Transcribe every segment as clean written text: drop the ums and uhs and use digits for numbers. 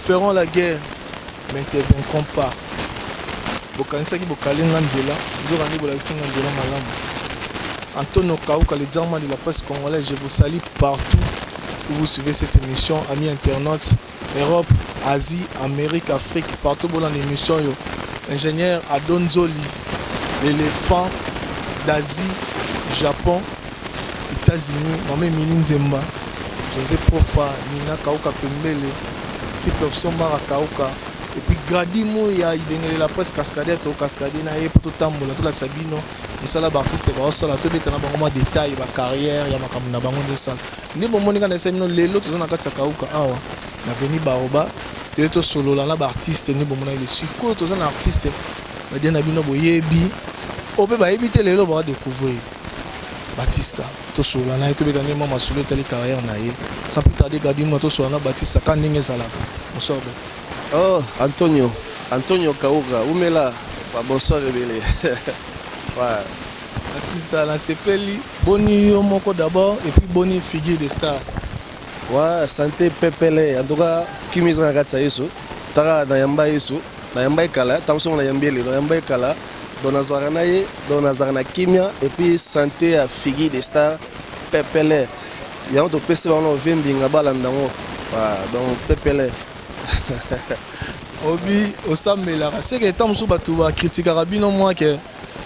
Feront la guerre mais te vaincront pas. Bokanisaki bokali nga nzela, nzoka nde bolakisi nga nzela malamu. Antonio Kauka, le diamant de la presse congolaise, je vous salue partout où vous suivez cette émission, amis internautes, Europe, Asie, Amérique, Afrique, partout bolanda émission yo. Ingénieur Adonzoli, l'éléphant d'Asie, Japon, États-Unis, Mama Emily Nzemba, José Profa, Nina Kauka Pembele, Triple Option Mara Kauka, et puis Grady Mouya, Ibengele la presse cascadeur, to cascadeur na ye po totambola, tolakisa bino mosala ba artiste baosala, tobeta na bango mwa détail ba carrière ya makambo na bango nde osala. Nde bomoni kaka na bino lelo toza na kati ya Kauka awa na avenue Baoba, toye tosolola na ba artiste nde bomona ile. Sikoyo toza na artiste badie na bino boyebi oyo mpe bayebi te, lelo bao découvrir Batista. Tosolola na ye, tobeta nde mwa masolo etali carrière na ye. Sans plus tarder, Gadi mwa tosolola na Batista ka ndenge ezalaka. Bonsoir Batista. Oh, Antonio, Antonio Kauka, umela, ba bonsoir ebele. Ouais. Batista, nasepeli. Boni yo moko d'abord et puis boni Figure de Star? Ouais, santé pepele. En tout cas, kimi eza na kati ya Yesu. Taka na yamba Yesu, na yamba ekala, tango songo na yambi elelo, na yamba ekala. Donc nazalaka na ye, donc nazalaka na kimia et puis santé ya Figure de Star pepele. Yango topesi bango na ovie mbinga balanda yango. Ouais, donc pepele. Obi osambelaka seke ntango mosusu bato bakritikaka bino mwa ke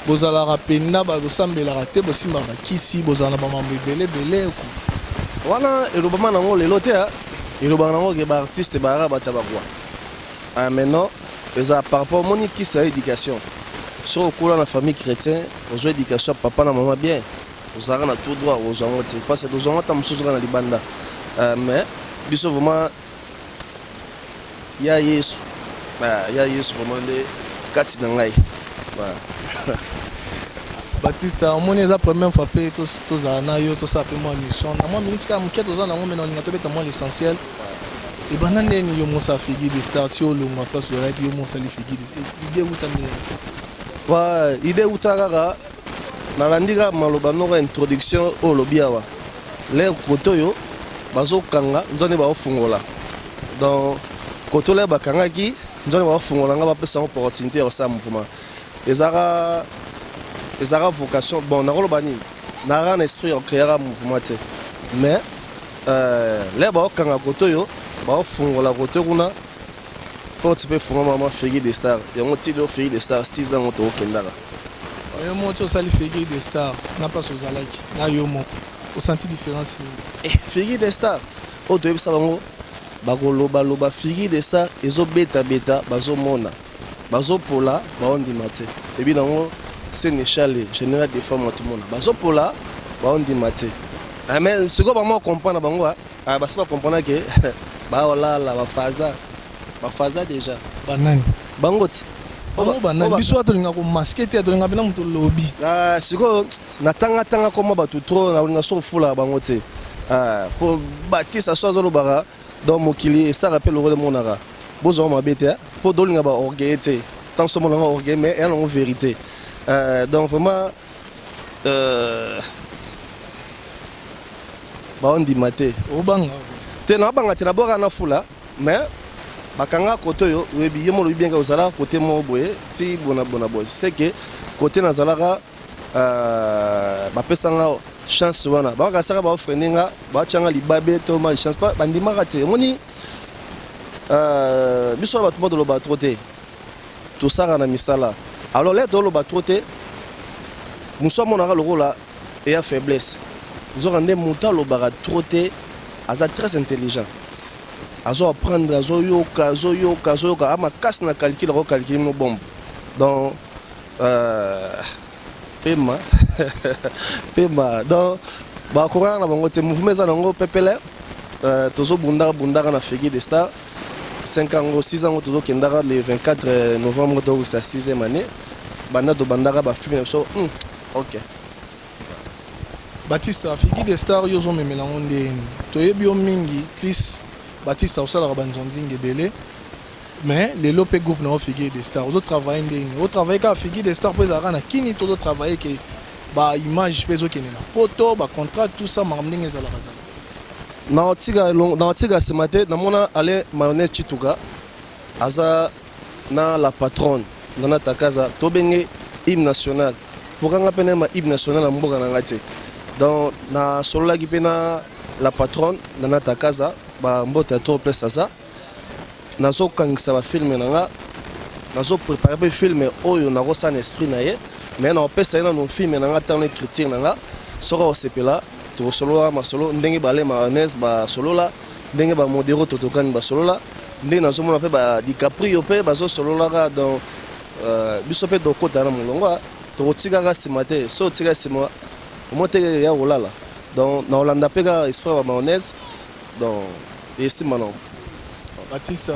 bozalaka mpenza bosambelaka te, bosimbaka bakisi, bozala na bamambo ebele ebele. Wana elobama nango lelo te, elobaka nango ke ba artiste bayaka bato ya bakwa. Ah, maintenant eza par rapport omoni kisi ya éducation. Soki okola na famille chrétien, ozwa éducation ya papa na mama bien, ozalaka na tout droit ozwa yango te, parce que tozwa yango ata mosusu kaka na libanda. Mais biso vraiment ya Yesu, ya Yesu vraiment nde kati na ngai. Batista, omoni eza première fois mpe tozala na yo, tosala mpe mwa mission na mwa minute kaka moke toza nango, me na olinga tobeta mwa l'essentiel. Ebanda ndeni yo mosala Figure de Star ti olongwa place ozalaki, yo mosali Figure de idée euta ndeni? Ouais, idée euta kaka nalandi kaka maloba noko introduction oyo olobi awa. Lere kote oyo bazokanga nzone baofungola, donc kote oyo bakangaki nzone baofungola nga bapesa yango opportunité ya kosala mouvement. Ezalaka vocation. Bon, nakoloba nini, nalaka na esprit ya kocréaka mouvement te, mais lere baokanga kote oyo baofungola kote kuna, porte mpe efungama mama Figure de Star. Yango ti lelo Figure de Star 6 ans tokokendaka. Yo moko ti osali Figure de Star na place ozalaki na yo moko, osanti différence nini? Figure de Star oyo toyebisa bango bakolobaloba, Figure de Star ezobetabeta, bazomona bazopola, baondima te. Ebi nango sénéchal général des femmes atumona bazopola, baondima te. Mais sikoyo bango comprendre bango, basi bacomprendre ke baolala bafaza bafaza déjà. Banani? Bango ti. Bango banani? Biso wana tolinga komasquer te, tolinga mpena moto olobi. Sikoyo natangatanga koma bato trop, nakolinga so kofulaka bango te, po Batisa so azolobaka. Donc mokili esaka mpe lokola emonaka bozwa mabe te, mpo tolinga baorgueil te. Ntango so omonanga orgueil, mais eya nango vérité. Donc vraiment baondima te. Obanga? Te, nabanga te, nabwaka na fula. Mais bakanga kote oyo oyebi ye mo olobi bien ke ozalaka kote moko boye ti bona bona boye, c'est que kote nazalaka, bapesanga chance wana, bakakasaka baofrene nga, batianga libabe to mal chance, bandimaka te. Omoni biso na bato mpo toloba trop te, tosaka na misala. Alors le toloba trop te, mosu amonaka lokola eya faiblesse, nzoka nde moto alobaka trop te aza très intelligent, azo apprendre, azoyoka, azoyoka, azoyoka, amakasi na calcul, akocalcule mo bombe. Donc pema pema, donc bakokaka na bango te. Mouvement eza nango pepele, tozobundaka bundaka na Figure de Star 5 ans, 6 ans tozokendaka. Le 24 novembre tokokisa 6e année banda tobandaka bafilme na biso. Ok. Batista, Figure de Star yo ozomemela yango ndeni? Toyebi yo mingi plus Batista osalaka banzonzinga ebele, mais lelo mpe groupe na yo Figure de Star ozotravaille ndeni? Otravaille kaka Figure de Star mpo ezalaka na kini to ozotravaille ke baimage mpe ezokende na poto, bacontrat, tout ça, makambo ndenge ezalaka zala? Nakotika nsima te. Namona Ale Mayonnaise Chituka aza na la patronne Nana Takaza, tobenge hymne national pokangá mpe nayeba hymne national ya mboka na ngai te. Donc nasololaki mpe na la patronne Nana Takaza, bambote ya trop place aza. Nazokangisa bafilm na nga, nazoprépare mpe film oyo nakosala na esprit na ye, mais nakopesa ye nano film na nga, ntango écriture na nga. Soki akosepela, tokosolola masolo ndenge bale Mayonnaise basolola, ndenge bamodero totokani basolola, ndenge nazomona mpe baDicaprio mpe bazosololaka. Donc biso mpe tokota na molongo, tokotikaka nsima te. So otika nsima, omo te ya kolala. Donc nakolanda mpe kaka esprit ya bamayonnaise, donc esimba nango. Batista,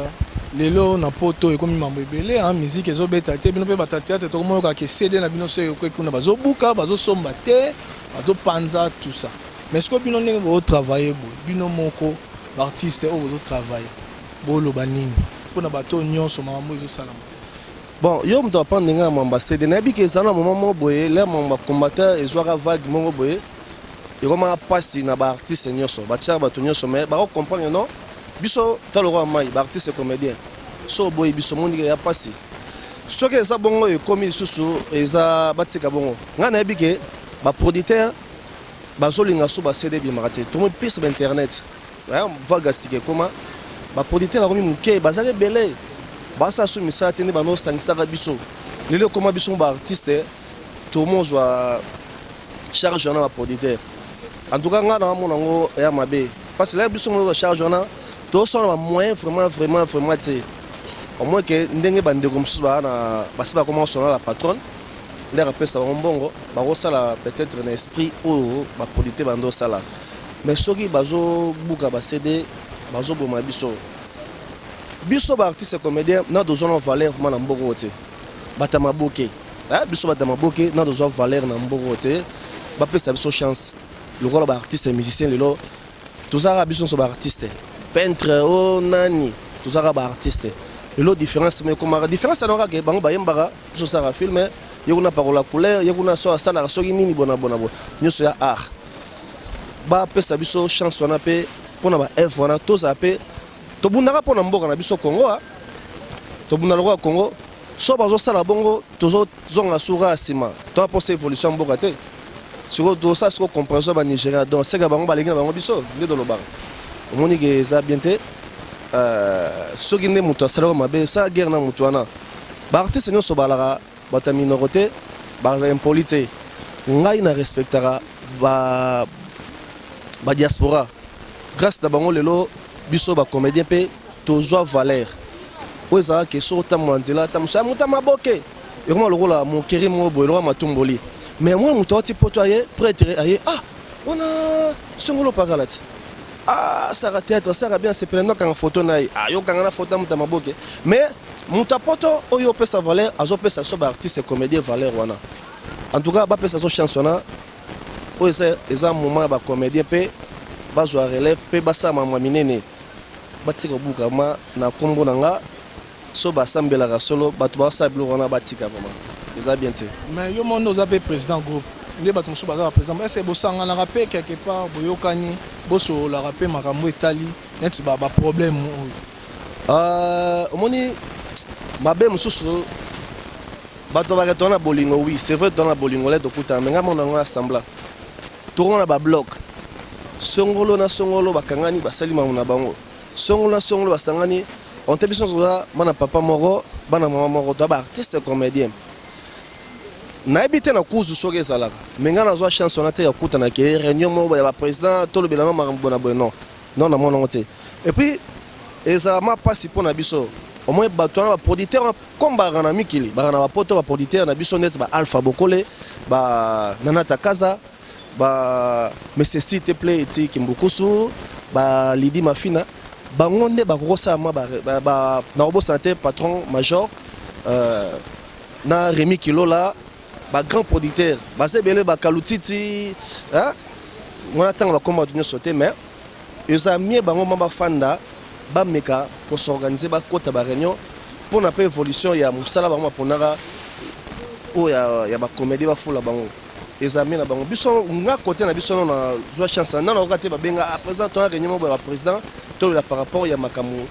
lelo na Poto ekomi mambo ebele, musique ezobeta te. Bino mpe bato ya théâtre, tokomoyoka ke CD na bino so ekoki kuna, bazobuka, bazosomba te, bazopanza, tout ça. Mais sikoyo bino, ndenge bozotravaille boye, bino moko baartiste oyo bozotravaille, boloba nini mpona bato oyo nyonso, makambo ezosalama? Bon, yo moto apprendre ndenge ya mambo CD, nayebi ke ezala na moment moko boye, le mambo bacombattant ezwaka vague moko boye, ekomaka mpasi na baartiste nyonso, batiaka bato nyonso. Mais bakocomprendre, non, biso ta lokola mai baartiste comédien, so oboyi biso, mondike ya mpasi. Soki eza bongo, ekomi lisusu eza batika bongo. Ngai nayebi ke baproducteur bazolinga so baCD ebimaka te. Tomoyi piste bainternet, vague ya sika ekoma, baproducteur bakomi moke, bazalaki ebele, basala so misala te nde bandosangisaka biso. Lelo ekoma biso baartiste tomozwa charge wana, baproducteur. En tout cas, ngai naamona yango ya mabe, parce que lelo biso mozwa charge wana, tozosala bamoyen vraiment, vraiment, vraiment te. Au moins ke ndenge bandeko mosusu baa na basi bakoma kosona la patronne, nde akapesa bango mbongo, bakosala peut-être na esprit oyo baproducteur bando osala. Mais soki bazobuka baCD, bazoboma biso. Biso baartiste comédien na tozwa na valeur vraiment na mboka oyo te. Bato ya maboke, biso bato ya maboke na tozwa valeur na mboka oyo te. Bapesa biso chance lokola baartiste musicien. Lelo tozalaka biso nyonso baartiste peintre o nani, tozalaka baartiste. Lelo différence me ekomaka différence yango kaka, bango bayembaka, biso osalaka film. Ye kuna pakola couleur, ye kuna so asalaka soki nini, bona bona bona nyonso ya art. Bapesa biso chance wana mpe mpona baœuvre wana, tozala mpe tobundaka mpona mboka na biso Congo. Tobunda lokola Congo. So bazosala bongo, tozozonga suka ya nsima, toa mposa évolution ya mboka te. Sikoyo tosala sikoyo comparaison ya banigéria, donc seka bango balengi na bango, biso nde tolobaka. Omoni ke eza bien te. Soki nde moto asalaka mabe, esala guerre na moto wana. Baartiste nyonso balaka bato ya minoko te, bazala impoli te. Ngai na respectaka badiaspora ba. Grâce na bango, lelo biso bacomédien mpe tozwa valeur oyo ezalaka. Soki otambola nzela, ta mosu ya moto ya maboke ekoma lokola mokeri moko boye, lokola matumboli. Mais mwa moto awati Poto, aye prêtre, aye ah wana songolo pakala ti, ah asaka théâtre, asaka bien, asepela ndo akanga photo na ye. Ah, yokanga na photo ya moto ya maboke. Mais moto ya Poto oyo opesa valeur, azopesa biso baartiste comédien valeur wana. En tout cas, bapesa so chance wana oyo eza moment ya bacomédien mpe bazwa relève mpe basala mamwa minene, batika kobuka ma na nkombo na nga. So basambelaka solo, bato basala biloko wana, batika vraiment, eza bien te. Mais yo mondo oza mpe président groupe, nde bato mosusu baza baprésident, est ce bosanganaka mpe quelque part, boyokani, bosololaka mpe makambo etali neti baproblème oyo? Omoni mabe mosusu, bato bakeke toza na bolingo. Oui, c'est vrai, toza na bolingo. Le tokutana, mais ngai mona yango assemblée, tokomona babloc songolo na songolo bakangani, basali mamu na bango, songolo na songolo basangani. Onte biso toza bana papa moko, bana mama moko, toza baartiste comédien. Nayebi te na kuzu soki ezalaka, mais ngai nazwa chance wana te ya kokutana ke réunion moko ya baprésident, tolobela no makambo na boye. Non, non, namona yango te. Et puis ezala ma mpasi mpo na biso. Au moins bato wana baproducteur wana, comme bakaka na mikili, bakaka na bapoto, baproducteur na biso neti ba Alpha Bokole, ba Nanata Kaza, ba Monsieur s'il te plaît eti Kimbukusu, ba Lidi Mafina, bango nde bakokosala mwa nakobosana te patron major na Rémi Kilola, bagrand producteur baza ebele, bakalutiti wana. Ntango bakoma bato nyonso te, mais eza mie bango ma bafanda, bameka kos'organiser, bakota baréunion mpona mpe évolution ya mosala bango baponaka oyo ya bacomédie, bafula bango. Eza mieux na bango. Biso nga côté na biso na zwa chance na nayoka te babenga ah président to réunion moko ya président tolola par rapport ya makambo.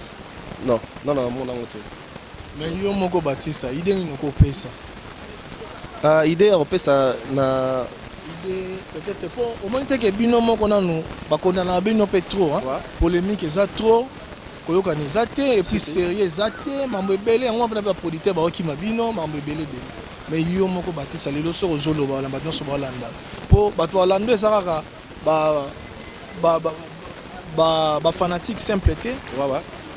Non, non, namona yango te. Mais yo moko Batista, idée nini okopesa? Idée ya kopesa na Idée peut-être mpo omoni te ke bino moko nanu bakondana bino mpe trop, hein? Polémique eza trop, koyokana eza te, et puis sérieux eza te, mambo ebele yango mpena baproducteur baokima bino, mambo ebele ebele. Mais yo moko Batista, lelo soki ozoloba na bato nyonso baolanda, mpo bato balanda eza kaka bafanatique simple te,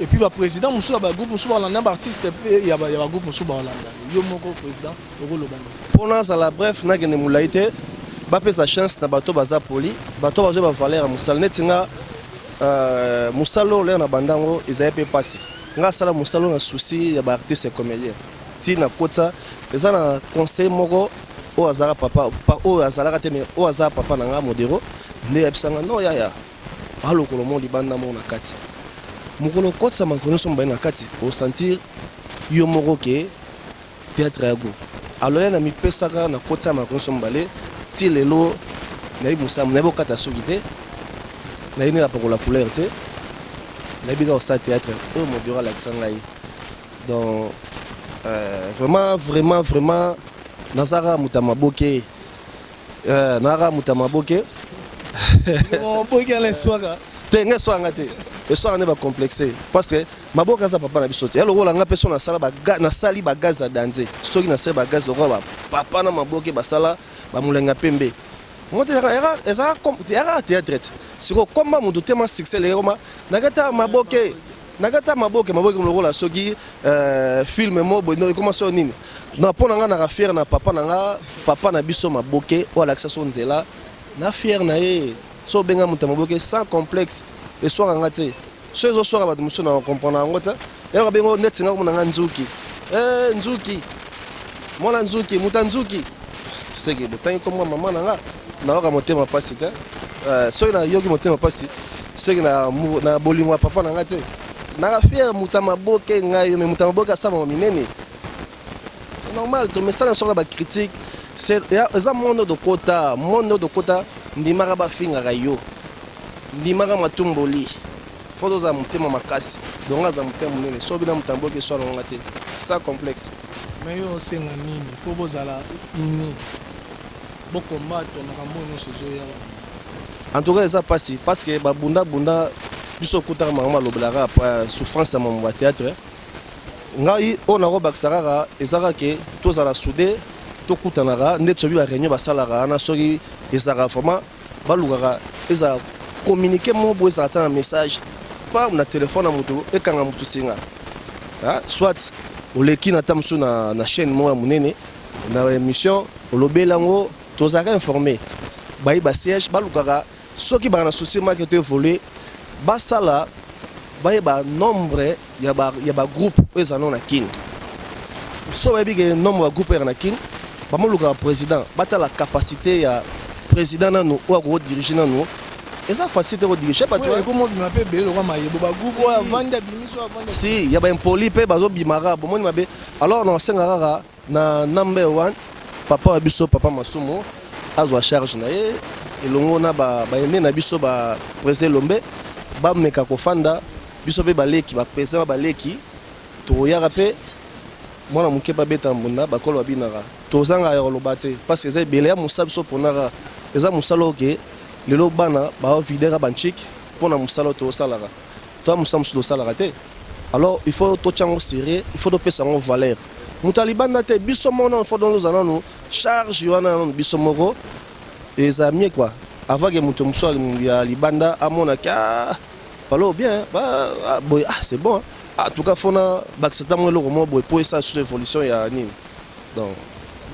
et puis baprésident mosusu ya bagroupe mosusu balanda, baartiste mpe ya bagroupe mosusu baolanda. Yo moko président, okoloba nini? Mpo nazala bref, nakende molai te, bapesa chance na bato baza poli, bato bazwa bavaleur ya mosala. Neti nga, mosala oyo lere na bandango ezali mpe mpasi. Nga asala mosala oyo na souci ya baartiste comédien ti nakota. Eza na conseil moko oyo azalaka papa, oyo azalaka te, mais oyo azala papa na nga Modero nde yebisanga: "Non yaya, alokolo mo libanda moko na kati, mokolo okotisa makolo nyonso mobali na kati, osentir yo moko ke théâtre ya go." Alors ye na mipesaka, nakotisa makolo nyonso mibale ti lelo. Nayebi mosala, nayebi okata suki te, nayebi ndenge apakola couleur te, nayebi kaka kosala théâtre oyo Modero alakisa ngai. Donc vraiment, vraiment, vraiment, naza kaka moto ya maboke, naza kaka moto ya maboke. Maboke ala eswaka? Te, ngai eswaka nga te, eswaka nde bacomplexe, parce que maboke aza papa na biso te. Ya lokola nga mpe so nasala nasali bagaz ya danze, soki nasali bagaz lokola bapapa na maboke basala bamolenga pembe mo te, ezalaka théâtre te. Sikoyo komba motu te ma succès eleki koma nakata maboke, nakata maboke, maboke lokola soki film mo boye ekoma so nini. Non, mpo na nga naka fier na papa na nga, papa na biso maboke oyo alakisa so nzela. Na fier na ye. So obenga moto ya maboke sans complexe, eswaka nga te. So ezoswaka bato mosusu na comprendre yango te. Eloko bengo neti nga komona nga nzuki, nzuki, mwana nzuki, moto ya nzuki, seke botangi komwa mama na nga, nayoka motema mpasi te. Soki nayoki motema mpasi, seke na bolingo ya papa na nga te. Naka fier moto ya maboke ngai, me moto ya maboke asala minene, c'est normal. Tomesala soko na bacritique, eza monde tokota, monde tokota. Ndimaka bafingaka yo, ndimaka matumboli, fo tozala motema makasi. Donc aza motema monene. So bina moto ya mboka eswala ngonga te, sans complexe. Mais yo osenga nini mpo bozala uni, bocombattre makambo oyo nyonso ezoya? En tout cas eza mpasi, parce que babundabunda biso, okutaka makambo alobelaka souffrance ya mambo ya théâtre. Ngai oyo nakobakisa kaka eza kaka ke tozala soudé, tokutanaka nde toyebi baréunion basalaka wana. Soki ezalaka vraiment, balukaka ezala communiqué moko boye, ezala ata na message pa na telefone ya moto, ekanga motu singa, soit oleki na ta mosusu na chaîne moko ya monene, na émission olobeli yango, tozalaka informé. Bayi basiège balukaka, soki baka na souci maki to évolue, basala bayeba nombre ya bagroupe oyo ezala nano na Kini. So bayebi ke nombre ya groupe oyo na Kini, bamolukaka président, batala capacité ya président nanu oyo akokodiriger nanu. Eza facile te kodiriger bato. Ekomobima mpe ebele lokwa mayebo, bagroupe oyo avandi abimisi, oyo avandi. Si ya baimpoli mpe bazobimaka, bomoni mabe. Alors na osenga kaka na number one, papa wa biso, papa Masumu, azwa charge na ye elongo na bayende na biso, baprésident Elombe, bameka kofanda. Biso mpe baleki, baprésident baleki, tokoyaka mpe mwana moke babeta mbunda, bakolo babinaka. Tozanga ya koloba te, parce que eza ebele ya mosala. Biso mponaka eza mosala oke lelo bana baovideka banchike mpona mosala oyo tosalaka. Toya mosala mosusu tosalaka te. Alors il faut totia yango sérieux, il faut topesa yango valeur. Moto alibanda te, biso moko nano faut tozala nanu charge wana nanu biso moko, eza mieux quoi, avant ke moto mosusu ya libanda amonaki: "Ah, balo bien boye, ah c'est bon." En tout cas fona bakisa ntango eloko moko boye po esala susu évolution ya nini. Donc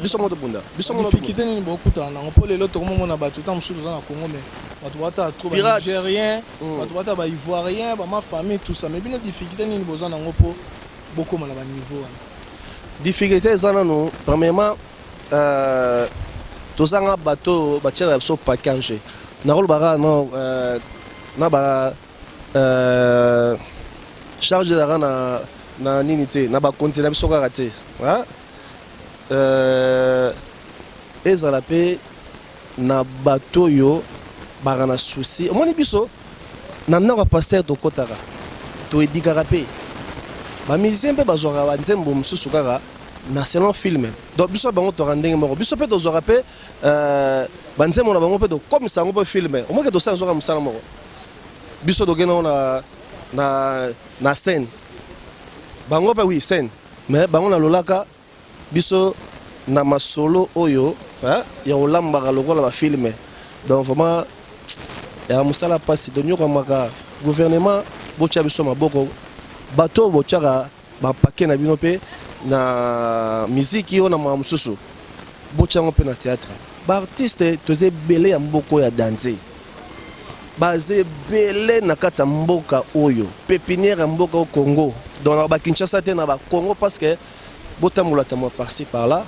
biso moko tobunda, biso moko. Difficulté nini bokutana nango? Mpo lelo tokomomona bato ta mosusu toza na Congo, mais bato batala trop banigérien, bato batala baivoirien, bama famille, tout ça. Mais bino, difficulté nini boza nango mpo bokóma na baniveau wana? Difficulté eza nano, premièrement, tozanga bato batielaka biso package. Nakolobaka no na ba charge ezalaka na nini te, na bakonzi na biso kaka te, ezala mpe. na bato oyo baka na souci. Omoni biso na ndako ya pasteur tokotaka, toedikaka mpe bamusicien mpe bazwaka banzembo mosusu kaka na selon film. Donc biso bango toka ndenge moko, biso mpe tozwaka mpe banzembo na bango mpe tokomisa yango mpe film. Omoki tosala zwaka mosala moko, biso tokende yango na scène, bango mpe oui scène, mais bango na lolaka, biso na masolo oyo ya kolambaka lokola bafilm. Donc vraiment ya mosala mpasi, tonyokamaka. Gouvernement, botya biso maboko. Bato oyo botyaka bapake na bino mpe na miziki oyo na makambo mosusu, botya yango mpe na théâtre. Baartiste toza ebele ya mboka oyo ya danse, baza ebele na kati ya mboka oyo, pépinière ya mboka oyo Congo. Donc na bakinshasa te, na bacongo, parce que botambola tambola par-ci par-là,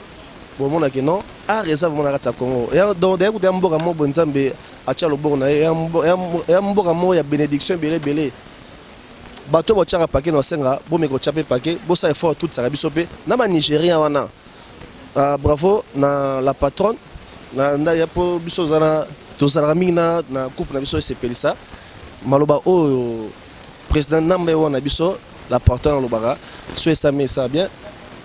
bomonake non, art eza vraiment na kati ya Congo. Donc d'ailleurs kuta ya mboka moko boye, Nzambe atia loboko na ye, ya mboka moko ya bénédiction ebele ebele. Bato botiaka pake na basenga, bomeka kotya mpe pake, bosala effort, tutisaka biso mpe na banigérien wana. Bravo na la patronne na ya mpo biso tozalaka mingi na groupe na biso. Esepelisa maloba oyo président Nambe wana biso, la patronne alobaka so esami esa bien.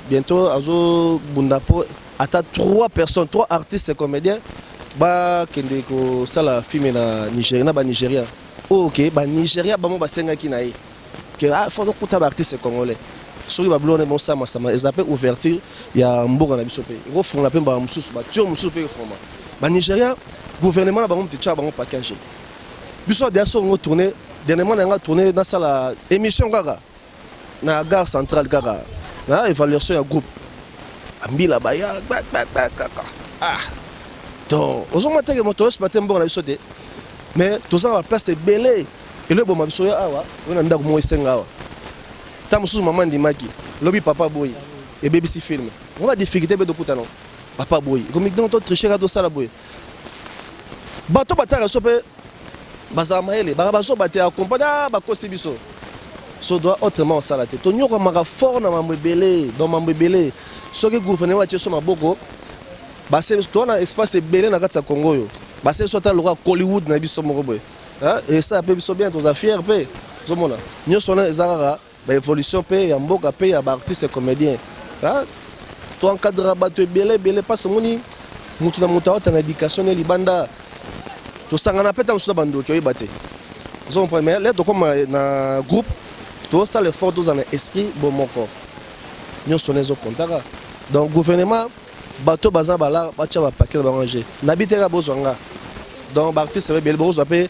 Bientôt azobunda mpo ata trois personnes, trois artistes comédiens bakende kosala film na Nigéria, na banigérien oyo ke banigéria bango basengaki na ye ke ah, faut tokuta baartiste congolais. Soki babilo wana bosamasama, eza mpe ouverture ya mboka na biso, mpe ekofungola mpe mbala mosusu bature mosusu mpe ekofungama. Banigéria, gouvernement na bango moto etiaka bango package. Biso deya so ngo tourné dernièrement na yanga, tourné, nasala émission kaka na gare centrale, kaka na évaluation ya groupe ambila baya kaka. Ah, donc ozomona teke moto oyosima te, mboka na biso te, mais toza na baplace ebele. Elo eboma biso yo awa, oyo na ndako moko esenga awa, ta mosusu mama ndimaki, lobi papa boye, ebebisi film ngo. Badifficulté mpe tokutana, papa boye ekomi, donc totriche kaka, tosala boye. Bato bataka biso mpe bazala mayele, baka bazoba te, accompagne. Ah, bakosi biso so doit autrement osala te. Tonyokamaka fort na mambo ebele, donc mambo ebele. Soki gouvernement atie so maboko, base toza na espace ebele na kati ya Congo oyo, base biso ata lokola Hollywood na biso moko boye, esala mpe biso bien, toza fier mpe. Ozomona nyonso wana eza kaka baévolution mpe ya mboka mpe ya baartiste comédien. Toencadrera bato ebele ebele, mpasi omoni mutu na moto aota na éducation ne libanda, tosangana mpe ta mosusu na bandoki, oyeba te, ozo comprendre. Mais lelo tokóma na groupe, tozosala effort, tozala na esprit bo moko, nyonso wana ezokontaka. Donc gouvernement, bato baza bala batya bapake na bango g nabi te kaka bozwa nga. Donc baartiste ebele bokozwa mpe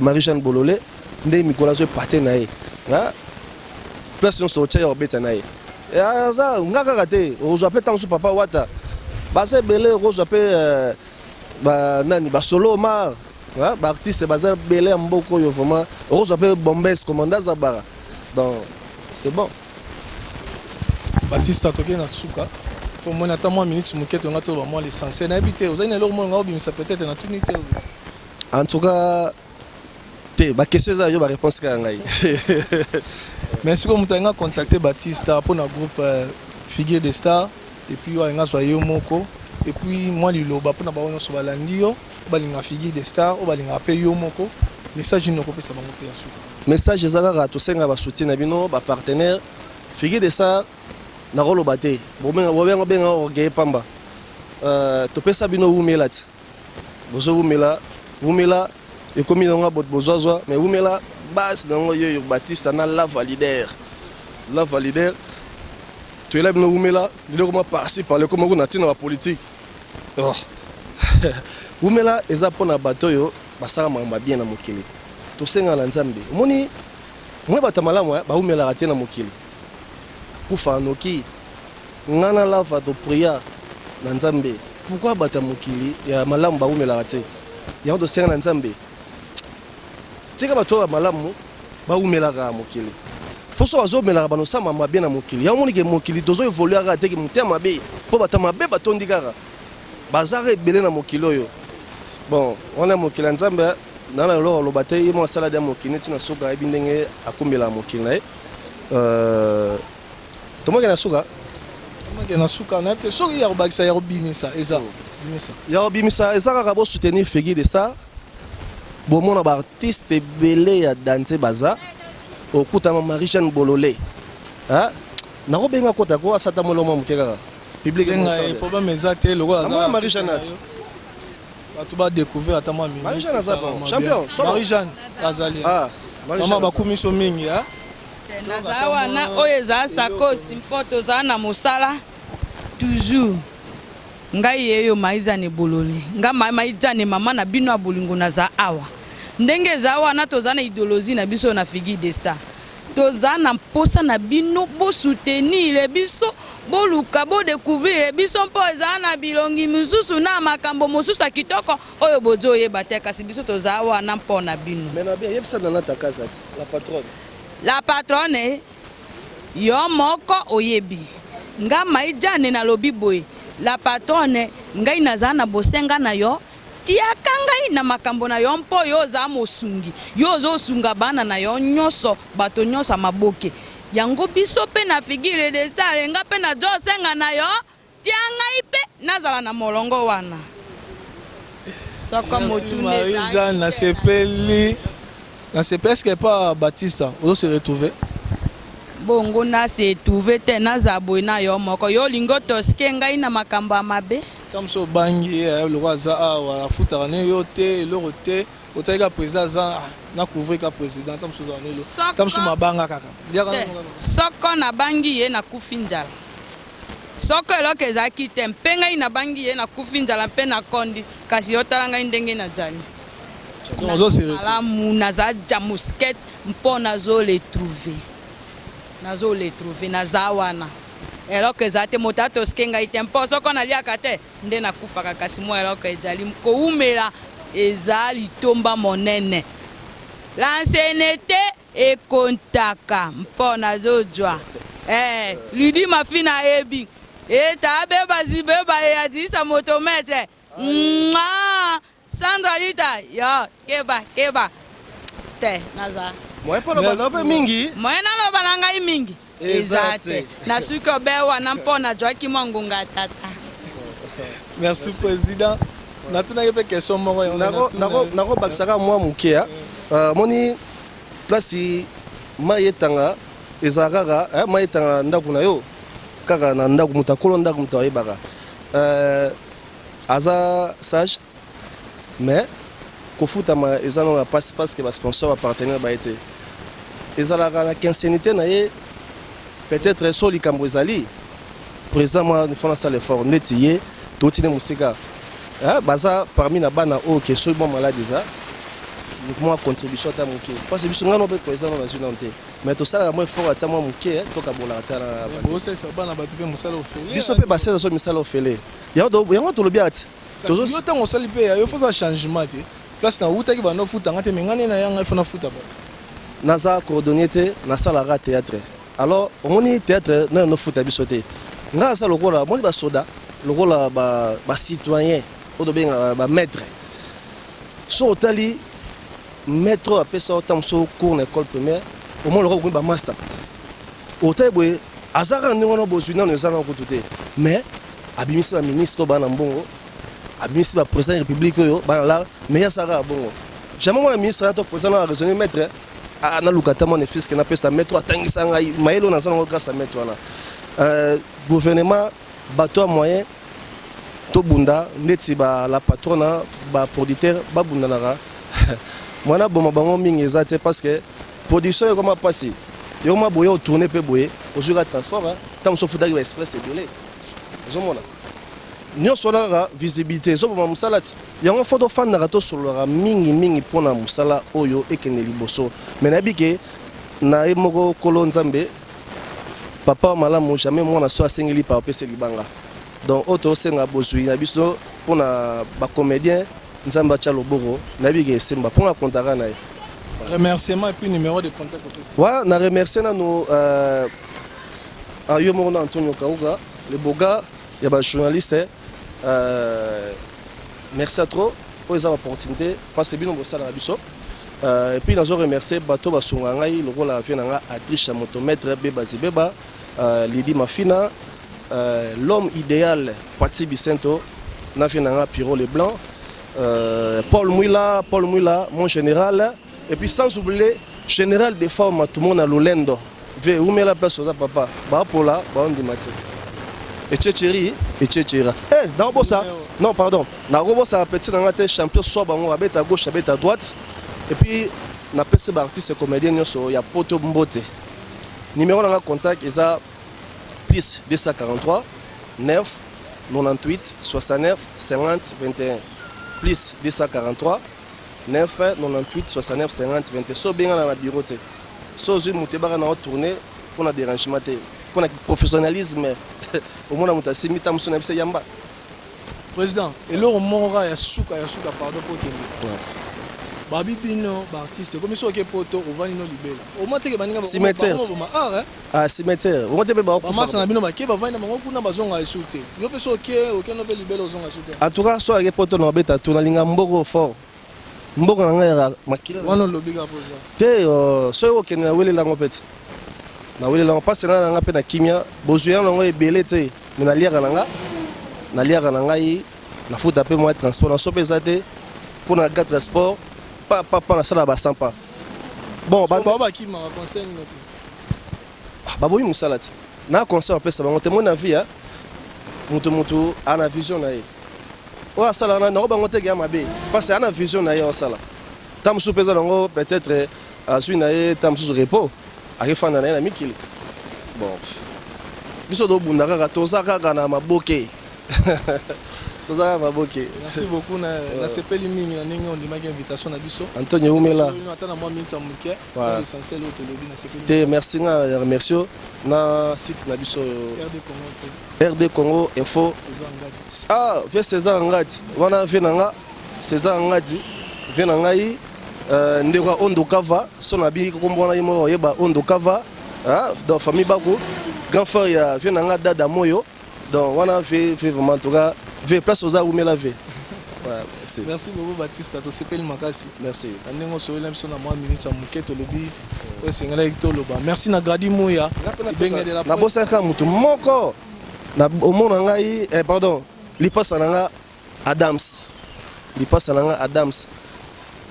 Marie Jeanne Bolole nde mikolo azoepate na ye place nyonso, otya ya kobeta na ye aza nga kaka te. Okozwa mpe ntango mosusu papa Wata, baza ebele. Okozwa mpe banani, basolo Omar, baartiste baza ebele ya mboka oyo vraiment. Okozwa mpe Bombes, commanda Zabara, donc c'est bon. Batista, tokei na suka. Tomoni ata mwa minute moke, tonga to bamwa l'essentiel. Nayebi te, ozali na eloko moko nga obimisa? Peut-être natuni te. En tout cas te, baquestion eza yo, baréponse kaka ngai. Mais sikoyo moto alinga contacter Batista mpona groupe Figure de Star, et puis oyo alinga azwa yo moko, et puis mwa liloba mpona bango nyonso balandi yo, oyo balingaka Figure de Star, oyo balingaka mpe yo moko, message nini okopesa bango mpe ya suka? Message eza kaka tosenga basoutien na bino, bapartenaire Figure de Star. Nakoloba te, bobenga benga orgueil pamba. Topesa bino wumela ti bozowumela wumela, ekomi nango bato bozwazwa, mais wumela base nango yoyo Batista na Lava leader, Lava leader. Toyela bino wumela lelo koma par-ci par-là, ekoma kuna ntina bapolitique. Oh. Wumela eza mpona bato oyo basala makambo ya bien na mokili. Tosengaka na Nzambe, omoni mwe bato ya malamu bawumelaka te na mokili, kufa noki. Nga na Lava toprier na Nzambe, pourquoi bato ya mokili ya malamu bawumelaka te? Yango tosenga na Nzambe, tika bato oyo ya malamu bawumelaka ya mokili, mpo so bazomelaka banosala mabe na mokili. Yango monike mokili tozoévoluer kaka teke motema mabe, mpo bato ya mabe batondi kaka, bazaka ebele na mokili oyo. Bon, wana mokili ya Nzambe, na eloko aloba te. Ye mo asala dia mokili neti na suka, ayebi ndenge akumbelaka mokili na ye. Tomoke na suka. Tomoke na suka. Nayebi te soki ya kobakisa, ya kobimisa eza. Bimisa. Ya kobimisa eza kaka bosoutenir Figure de Star. Bomona baartiste ebele ya danse baza okutama Marie Jeanne Bolole. Nakobenga kota ko asata molo moke kaka public. Benga ye, problème eza te lokola aza Namona Marie artiste Jeanne na ati. yo. Bato badécouvrir ata mwa minute, Marie Jeanne aza esalaka bon. mwa Champion, bien. solo. Marie Jeanne azali. Ah, Marie Mama Jeanne aza. bakumiso mingi, ah. Naza wana, oyo eza sakosi mpo tozala na mosala toujours. Ngai yeyo Maizane Bolole, nga Maizane, mama na bino ya bolingo. Naza awa ndenge eza wana. Toza na idéologie na biso na Figure de Star. Toza na mposa na bino bosoutenir biso, boluka bodécouvrir biso, mpo eza na bilongi misusu na makambo mosusu ya kitoko oyo bozoyeba te, kasi biso toza wana mpo na bino. Mais na bien yebisa Nana Takaza ti la patronne. La patronne, yo moko oyebi nga Maijane. Nalobi boye, la patronne, ngai naza na bosenga na yo, tiaka ngai na makambo na yo, mpo yo oza mosungi, yo ozosunga bana na yo nyonso, bato nyonso ya maboke yango. Biso mpe na Figure de Star, nga mpe nazosenga na yo, tia ngai mpe nazala na molongo wana soko motuna. Marie Jeanne, nasepeli, nasepeli. Est-ce que pa Batista ozo se retrouver? Bongo nase trouve te, naza boye na yo moko. Yo olingi otoske ngai na makambo ya mabe. Ta mosu obangi ye lokola aza awa, afutaka ne yo te, eloko te. Otali ka président aza na couvrir ka président, ta mosu ozala nelo, ta mosu mabanga kaka. Te, soko nabangi ye, nakufi nzala. Soko eloko ezalaki te mpe ngai nabangi ye, nakufi nzala mpe nakondi. Kasi yo tala ngai ndenge nazali. Donc ozo se retrouver. Malamu, naza jamusket mpo nazoretrouver, nazoretrouver. Naza wana, eloko eza te, moto atoske ngai te, mpo soko naliaka te nde nakufaka. Kasi mwa eloko ezali kowumela, eza litomba monene. L'ancienneté ekontaka mpo nazozwa Lidi Mafina ayebi eta beba zibeba eyadilisa motomètre. Mwa Sandra Lita, yo keba keba te, naza Moyen mpo loba na mpe mingi. Moye naloba na ngai mingi eza eza te. Te, nasuki obe wana mpo nazwaki mwa ngonga ya tata. Merci président. Natunaki mpe question moko yango. Nakobakisaka mwa moke ya moni place mai etanga ezala kaka mai etanga na ndako na yo, kaka na ndako moto akolo ndako, moto ayebaka. Aza sage, mais kofutama eza nano na mpasi parce que basponsor, bapartenaire baye te. Ezalaka na quincenité na ye. Peut-être so likambo ezali président mwa faut nasala effort neti ye totine mosika. Baza parmi na bana oyo ke soki mwa malade eza mwa contribution ata moke, parce que biso ngai no mpe président no nazwi nano te, mais tosalaka mwa effort ata mwa moke, tokabolaka ata na Bosalisa bana bato mpe mosala ofele. Biso mpe basalisa so misala ofele, yango tolobi ati. Kasi yo ntango osali mpe ya yo, faut changement te. Place nawutaki, bando ofutanga te, me ngai nde na yanga, ifo nafuta bato. Naza cordonnier te, nasalaka théâtre. Alors omoni, théâtre nayo nofuta biso te. Ngai aza lokola omoni basoda, lokola bacitoyen oyo tobengaka bamaître. So otali maître oyo apesa yo ntango mosusu cours na école primaire, omoni lokola kokomi bamaster, otali boye aza kaka ndenge wana. Bozwi nano eza nano kutu te, mais abimisi baministre oyo baa na mbongo, abimisi baprésident ya république oyo bana la, mais ye asala kaka bongo. Jamais mwana ministre aya to président na raisonner maître: ah, naluka ata mwana fiske napesa maître oyo atangisa ngai mayele oyo naza nango grâce à maître wana. Gouvernement, bato ya moyen, tobunda ndeti ba la patronne, baproducteur babundanaka. Mwana boma bango mingi eza te, parce que production ekoma mpasi. Yokoma boye, otourne mpe boye, ozwi kaka transport, ntango mosusu ofutaki ba express ebele. Ozomona nyonso wana kaka visibilité ezoboma mosala ti. Yango faut tofandaka, tosololaka mingimingi mpona mosala oyo ekende liboso. Mais nayebi ke na ye moko kolo Nzambe, papa malamu, jamais mwana so asengeli pa apesa libanga. Donc oyo tosenga bozwi na biso mpona bacomédien, Nzambe atya loboko. Nayebi ke esemba mpona kontaka na ye. Remerciement et puis numéro de contact opesi. Wa na remercier nano yo moko na Antonio Kauka, le boga ya bajournaliste. Merci à trop oyo eza baopportunité, parce que bino bosalaka biso. Et puis nazo remercier bato basunga ngai lokola vie na nga Adriche ya motomètre Beba Zibeba, Lidi Mafina, l'homme idéal Pati Bicento. Na vie na nga Pierrot le Blanc, Paul Mwila, Paul Mwila, mon général. Et puis sans oublier général de forme Matumona Lolendo. Ve umela place oza papa. Ba pola, ba ondima te. Etchecheri, etchechera. Eh, na bosa. Non, pardon. Na robosa petit na nga te champion soit bango abeta gauche, abeta droite. Et puis na pesi ba artiste comédien nyonso ya poto mbote. Numéro na nga contact eza plus 243 9 98 69 50 21 plus 243 9 98 69 50 21. So obengana na bureau te, so ozwi moto ebaka na otourne mpona dérangement te, mpona professionnalisme. Omona moto asimbi ta mosu na biso yamba. Président, eloko moko kaka ya suka, ya suka, pardon, po okende. Babi bino baartiste komi soki poto ovandi no libela oma teke baninga. Cimetière. Boma art. Ah, cimetière ongo te mpe. Bamasa na bino bake bavandi na bango kuna, bazonga esu te. Yo mpe so oke, okende mpe libela, ozonga esu te. En tout cas so ake poto na babeta tour, nalinga mboko fort, mboka na ngai yaka makila. Wana olobi kaka poza. Te, soki okende nawelela yango mpe te, nawelela yango mpasi na nga mpe na kimia. Bozwi yango yango ebele te, me naliaka na nga, naliaka na ngai, nafuta mpe mwa transport na so mpe eza te mpo na ga transport pa pa pa nasala ba 100 pas. Bon. Bao bakimaka, conseil nino mpe? Baboyi mosala te. Na conseil apesa bango te, moi na vie ya moto, moto ana vision na ye oyo asala wana nango bango teke ya mabe, parce ana vision na ye osala. Ta mosusu mpe eza nango peut-être azwi na ye ta mosusu repos, akefanda na ye na mikili. Bon, biso tobunda kaka, toza kaka na maboke, toza kaka maboke. Merci beaucoup, nasepeli mingi na ndenge ondimaki invitation na biso. Antonio, umela. Ata na mwa minute ya moke, l'essentiel oyo tolobi, nasepeli. Te, merci, nga ya remercie na site na biso. RD Congo. RD Congo Info. César Ngadi. Ah, vie César Ngadi wana, vie na nga César Ngadi, vie na ngai, ndeko ya Ondo Kava. So na bi kombo wana, ye moko oyeba Ondo Kava. Ah, donc famille bako grand frère ya vie na nga Dada Moyo. Donc wana vie, vie vraiment, en tout cas vie place oza, umela vie. Ouais, merci. Merci beaucoup Baptiste, tosepeli makasi. Merci. Na ndenge osolela biso na mwa minute ya moke, tolobi oyo esengelaki toloba. Merci na Gradi Muya Ibenge de la presse. Nabosaka motu moko na omona ngai, pardon, lipasa na nga Adams, lipasa na nga Adams.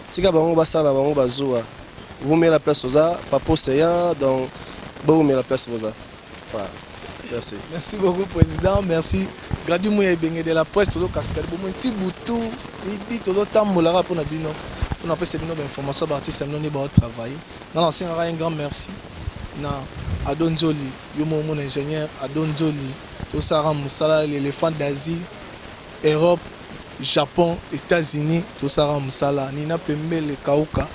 Tika bango basala bango bazuwa. Wumela place oza, papa Océan. Donc bowumela place boza. Voilà. Merci. Merci beaucoup président, merci Gradi Muya Ibenge de la presse. Tozokasika bomoi ti butu midi, tozotambolaka mpona bino, mpona apesa bino bainformation, baartiste ya bino nde baotravaille. Nga na osengaka un grand merci na Ado Nzoli, yo moko mona ingénieur Ado Nzoli. Tosalaka mosala, l'éléphant d'Asie, Europe, Japon, États-Unis, tosalaka mosala nina pembele kauka,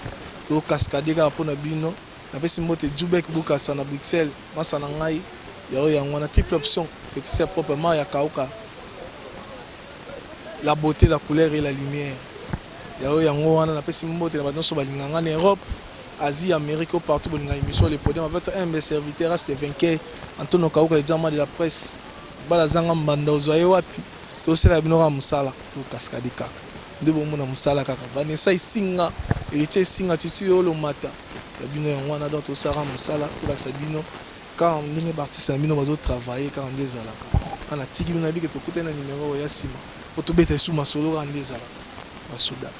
tokaskade kaka mpona bino. Napesi mbote Jubek Bukasa na Bruxelles, masa na ngai ya oyo yango wana, triple option, petit sœur propre mar ya kauka, la beauté, la couleur et la lumière ya oyo yango wana. Napesi mbote na bato nyonso balinga nga na Europe, Asie, Amérique, o partout bolinga émission Le Podium avec un humble serviteur, as le vainqueur Antonio Kauka, le diamant de la presse. Bala zanga mbanda ozwa ye wapi? Tosala bino kaka mosala, tokaskade kaka nde bomona mosala kaka. Vanessa Esinga, Héritier Esinga, titi oyo olomata ya bino yango wana. Donc tosalaka mosala, tolakisa bino kaka ndenge baartiste na bino bazotravaille, kaka nde ezalaka. Wana natiki bino, nayebike tokutani na numero oyo ya nsima po tobeta esu masolo, kaka nde ezalaka basoda.